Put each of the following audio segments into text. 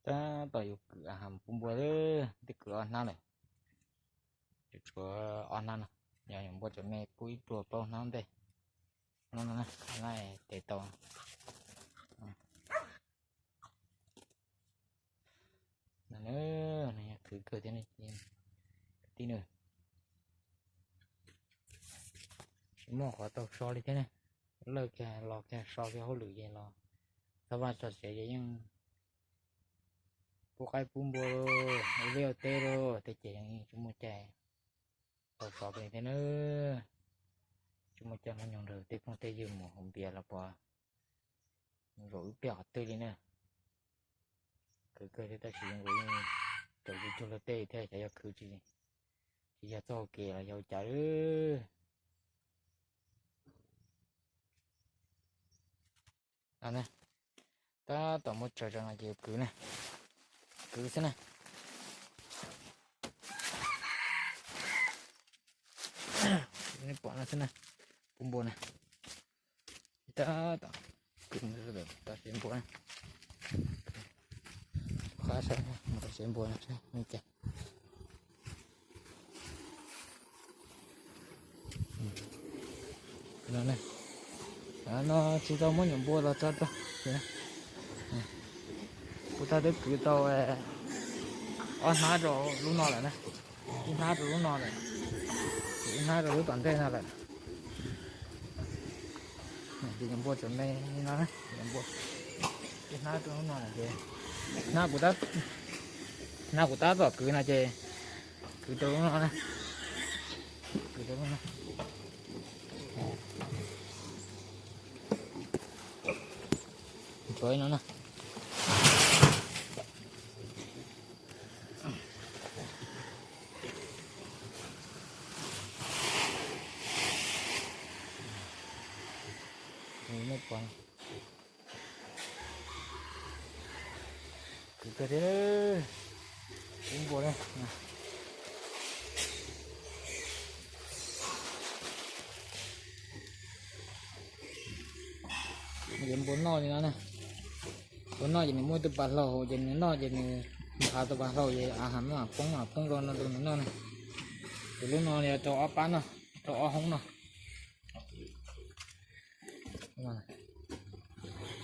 Tab tom yuav kwv a has pub npua, twb kwv ob hnab lawm, tshuav ob hnab no. Yog nyuam npua tseem me pub ib pluag plaub hnab ntej. No, no, no, tes tau. No, no, yog khwv kawg thiab ne, tib nws tsis muaj qhov tau so li thiab ne. Lawj kiag los kiag so kiag hauj lwm ces los txog vaj txog tsev ces yeej pub qaib pub npua, ua liaj ua teb lawm tej ces yeej tsis muaj cai tau so li thiab na. Tsis muaj cai hnub nyoog nrog tej phooj tej ywg mus haus npias los puas zaum ib pliag qhov twg li na. Khwv kawg thiab tab sis nkaus li caum tsis cuag luag tej thiab, xyov yog khwv tsis, tsis yog txoj hau kev los yog ua cas li. Tab tom muab tsaws tso no ces kwv na, kwv xwb na. Nej pom no xwb na, pub npua na. Tab tom kwv tau tsev npua na. Qab saib mus tau tsev npua no saib li cas. No, no tsis tau muab nyuam npua los tso rau. Kuv tab twb kwv tau ob hnab rau lub no lawm na, ib hnab rau lub no lawm, ib hnab rau lub tom ntej no lawm. Ces nyuam npua tseem me no, nyuam npua ib hnab rau lub no lawm ces hnab kuv tab, hnab kuv tab tom kwv no ces kwv rau lub no na, kwv rau lub no. Tsuav no na. Kwv kawg thiab, pub npua na. Ces npua noj li no na. Npua noj ces nws muaj tus pas hlau hauv ces nws noj ces nws nphav tus pas hlau ces a ha mam poob mam poob rau no rau nws noj na. Ces lub no yog rau ob pab no, rau ob hoob no.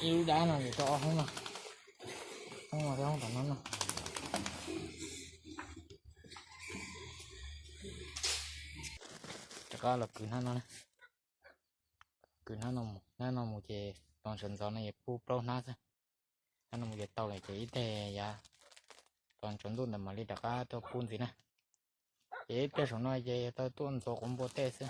Ib lub dab no ces rau ob hoob no, hoob no thiab hoob tom no no. Rov qab los kwv hnab no, kwv hnab no mus, hnab no mus ces tos sawv ntxov no ces pub plaub hnab xwb. Hnab no mus ces tau lawm ces ib teg yav tos tsaus ntuj ntawd mam li rov qab tuaj pub ntxiv na. Ces ib pliag saum no ces tau tuaj ntxuav quav npua tej xwb.